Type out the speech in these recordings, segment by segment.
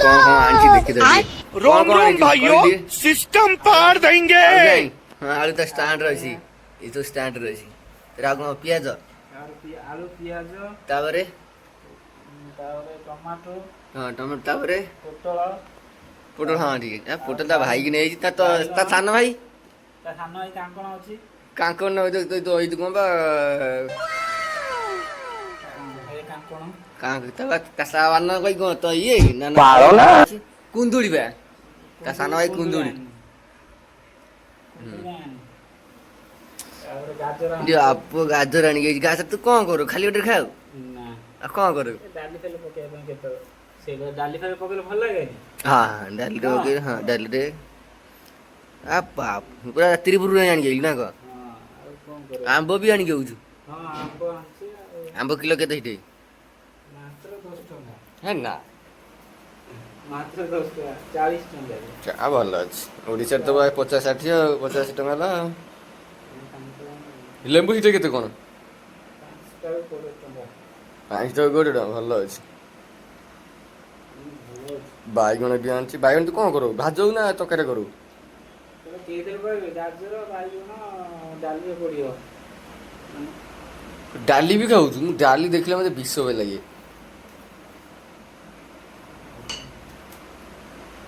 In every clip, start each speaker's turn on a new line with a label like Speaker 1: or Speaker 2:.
Speaker 1: କଣ କଣ ଆଣିଛି ଦେଖିଦେବି।
Speaker 2: रोम
Speaker 1: କଣ
Speaker 2: रोम
Speaker 1: ଆଣିଛୁ?
Speaker 2: भाइयों,
Speaker 1: କହିଲି।
Speaker 2: सिस्टम पार देंगे।
Speaker 1: ଆଳୁ କାଇଁ? ହଁ, ଆଳୁ ତ ଷ୍ଟାଣ୍ଡରେ ଅଛି, ଏ ତ ଷ୍ଟାଣ୍ଡରେ ଅଛି। ତାପରେ ଆଉ କଣ? ପିଆଜ।
Speaker 3: ଆଳୁ, ପିଆଜ।
Speaker 1: ତାପରେ?
Speaker 3: ତାପରେ ଟମାଟୋ।
Speaker 1: ହଁ, ଟମାଟୋ, ତାପରେ?
Speaker 3: ପୋଟଳ।
Speaker 1: ପୋଟଳ, ହଁ, ଠିକ ଅଛି। ପୋଟଳ ତା ଭାଇକି ନେଇଛି, ତା ତା ସାନ ଭାଇ।
Speaker 3: ତା ସାନ ଭାଇ କାଙ୍କଣ ଅଛି।
Speaker 1: କାଙ୍କଣ ଏଇ କଣ ବା?
Speaker 3: ଏ କାଙ୍କଣ।
Speaker 1: ତା ସାନ ଭାଇ କଣ ତ ଇଏ ନା ନା କୁନ୍ଦୁଳି ବା, ତା ସାନ ଭାଇ କୁନ୍ଦୁଳି।
Speaker 3: କୁନ୍ଦୁଳି ଆଣିନି। ତାପରେ ଗାଜର।
Speaker 1: ଆପ ଗାଜର ଆଣିକି ଆଇଛି। ଗାଜର ତୁ କଣ କରୁ? ଖାଲି ଗୋଟେ ଖାଉ?
Speaker 3: ନା।
Speaker 1: ଆଉ କଣ କରୁ?
Speaker 3: ଏ ଡାଲି ଫାଲି ପକେଇବା ପାଇଁ କେତେବେଳେ, ସେଇଟା ଡାଲି ଫାଲି ପକେଇଲେ ଭଲ ଲାଗେନି?
Speaker 1: ହଁ, ଡାଲିରେ ପକେଇ, ହଁ, ଡାଲିରେ। ଆ ବାପ, ପୁରା ତ୍ରିପୁରରୁ ଆଣିକି ଆଇଲୁ ନା କଣ?
Speaker 3: ହଁ, ଆଉ କଣ କରିବ?
Speaker 1: ଆମ୍ବ ବି ଆଣିକି ଆଉଛୁ?
Speaker 3: ହଁ, ଆମ୍ବ ଆଣିଛି ଆଉ।
Speaker 1: ଆମ୍ବ କିଲୋ କେତେ ହେଇଠି?
Speaker 3: ମାତ୍ର 10 ଟଙ୍କା।
Speaker 1: ହେ ନା।
Speaker 3: ମାତ୍ର 10 ଟଙ୍କା, 40 ଟଙ୍କା।
Speaker 1: ଭଲ ଅଛି। ଓଡ଼ିଶାରେ ତ 50 60 ଆଉ 50 ଟଙ୍କା ହେଲା ଆଉ। ଲେମ୍ବୁ ସେଇଟା କେତେ କଣ?
Speaker 3: 5ଟା 20 ଟଙ୍କା।
Speaker 1: 5 ଟଙ୍କା 20 ଟଙ୍କା, ଭଲ ଅଛି।
Speaker 3: ଭଲ ଅଛି।
Speaker 1: ବାଇଗଣ ବି ଆଣିଛି। ବାଇଗଣ ତୁ କଣ କରୁ? ଭାଜଉ ନା ତରକାରୀ କରୁ?
Speaker 3: ତେବେ କେଇଥିରେ କହିବେ? ଗାଜର, ବାଇଗଣ ଡାଲିରେ ପଡ଼ିବ।
Speaker 1: ଡାଲି ବି ଖାଉଛୁ? ମୁଁ ଡାଲି ଦେଖିଲେ ମତେ ବିଷ ଭଳି ଲାଗେ।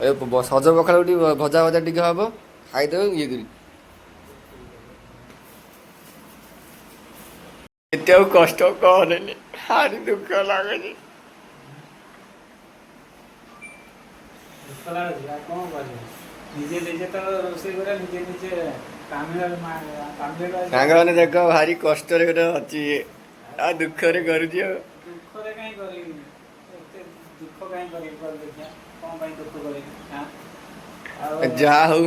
Speaker 1: ଏ ସଜ ପଖାଳ ଟିକେ, ଭଜା ଭଜା ଟିକେ ହବ, ଖାଇଦେବ ଇଏ କରି। ଏତେ ଆଉ କଷ୍ଟ କରେନି, ଭାରି ଦୁଃଖ ଲାଗୁଛି।
Speaker 3: ଦୁଃଖ ଲାଗୁଛି, ଆଉ କଣ କରିବ? ନିଜେ ନିଜେ ତ ରୋଷେଇ କରିବା, ନିଜେ ନିଜେ ତାମିଲନାଡୁ ତାମିଲନାଡୁ।
Speaker 1: ସାଙ୍ଗମାନେ ଦେଖ, ଭାରି କଷ୍ଟରେ ଗୋଟେ ଅଛି ଇଏ। ଆଉ ଦୁଃଖରେ କରୁଛି ଆଉ।
Speaker 3: ଦୁଃଖରେ କାହିଁ କରିବି? ଏତେ ଦୁଃଖ କାହିଁ କରିବି କହିଲ ଦେଖିଆ? କଣ ପାଇଁ ଦୁଃଖ କରିବି? ଆଁ? ଆଉ
Speaker 1: ଯାହା ହଉ,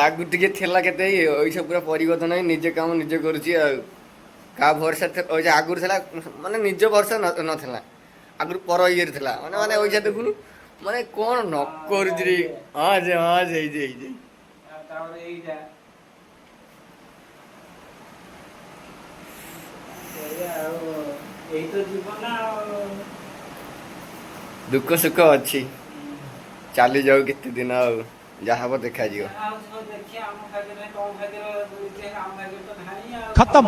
Speaker 1: ଆଗରୁ ଟିକେ ଥିଲା କେତେ ଇଏ, ଏଇସବୁ ପୁରା ପରିବର୍ତ୍ତନ ହେଇ ନିଜେ କାମ ନିଜେ କରୁଛି। ଆଉ କାହା ଭରସା ଏଇ ଯେ ଆଗରୁ ଥିଲା, ମାନେ ନିଜ ଭରସା ନଥିଲା ଆଗରୁ, ପର ଇଏରେ ଥିଲା। ମାନେ ମାନେ ପଇସା ଦେଖୁନୁ, ମାନେ କଣ ନ କରୁଛି ରେ। ହଁ ଯେ, ହଁ, ସେଇ ସେଇ ସେଇ।
Speaker 3: ଆଉ ତାପରେ ଏଇଟା କରିବା ଆଉ, ଏଇ ତ ଜୀବନ ଆଉ।
Speaker 1: ଦୁଃଖ ସୁଖ ଅଛି, ଚାଲି ଯାଉ କେତେ ଦିନ, ଆଉ ଯାହା ହବ ଦେଖାଯିବ।
Speaker 3: ଆଉ ସବୁ ଦେଖିବା, ଆମ ଭାଗ୍ୟରେ ନାହିଁ, ତମ ଭାଗ୍ୟରେ ମିଳିଛି, ଆମ ଭାଗ୍ୟରେ ତ ନାହିଁ ଆଉ।
Speaker 2: खत्म।